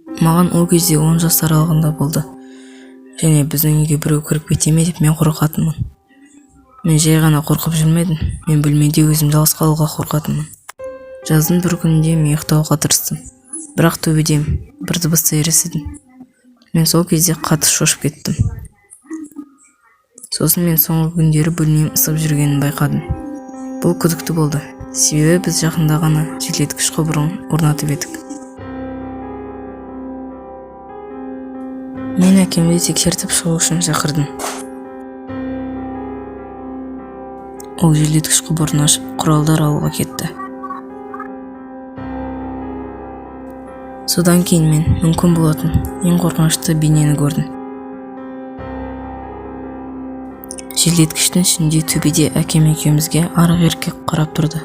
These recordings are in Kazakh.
Маған ол кезде 10 жас аралығында болды. Және біздің үйге біреу кіріп кете ме деп мен қорқатынмын. Мен жай ғана қорқып жүрмедім, мен бөлмеде өзім жалғыз қалуға қорқатынмын. Жаздың бір күнінде мен ұйықтауға тырыстым. Бірақ төбеден бір дыбысты естідім. Мен сол кезде қатты шошып кеттім. Сосын мен соңғы күндері бөлмем ысып жүргенін байқадым. Бұл күдікті болды, себебі біз жақында ғана желдеткіш құбырын орнатып едік. Мен әкемді тексертіп шығу үшін шақырдым. Ол желдеткіш құбырын ашып, құралдар алуға кетті. Содан кейін мен мүмкін болатын ең қорқынышты бейнені көрдім. Желдеткіштің ішінде төбеде әкем екеумізге арық еркек қарап тұрды.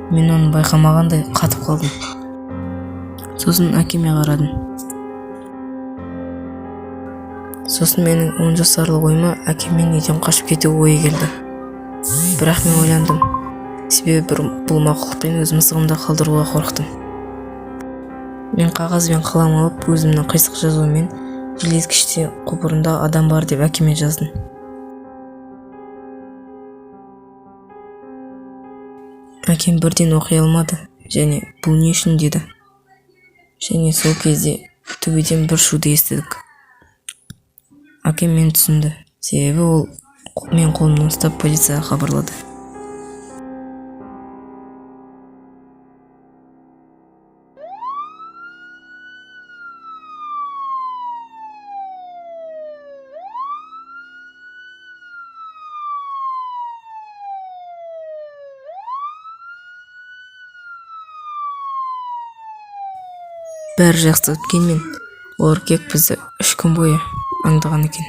Мен оны байқамағандай қатып қалдым. Сосын әкеме қарадым. Сосын менің 10 жасарлық ойыма әкеммен үйден қашып кету ойы келді. Бірақ мен ойландым. Себебі бұл мақұлықпен өз мысығымды қалдыруға қорықтым. Мен қағаз бен қалам алып, өзімнің қисық жазуыммен желдеткіште құбырында адам бар деп әкеме жаздым. Әкем бірден оқи алмады және бұл не үшін деді. Және сол кезде төбеден бір шуды естідік. Әкем мені түсінді, себебі ол мен қолымнан ұстап полицияға хабарлады. Бәрі жақсы өткенмен, ол еркек бізді 3 күн бойы аңдыған екен.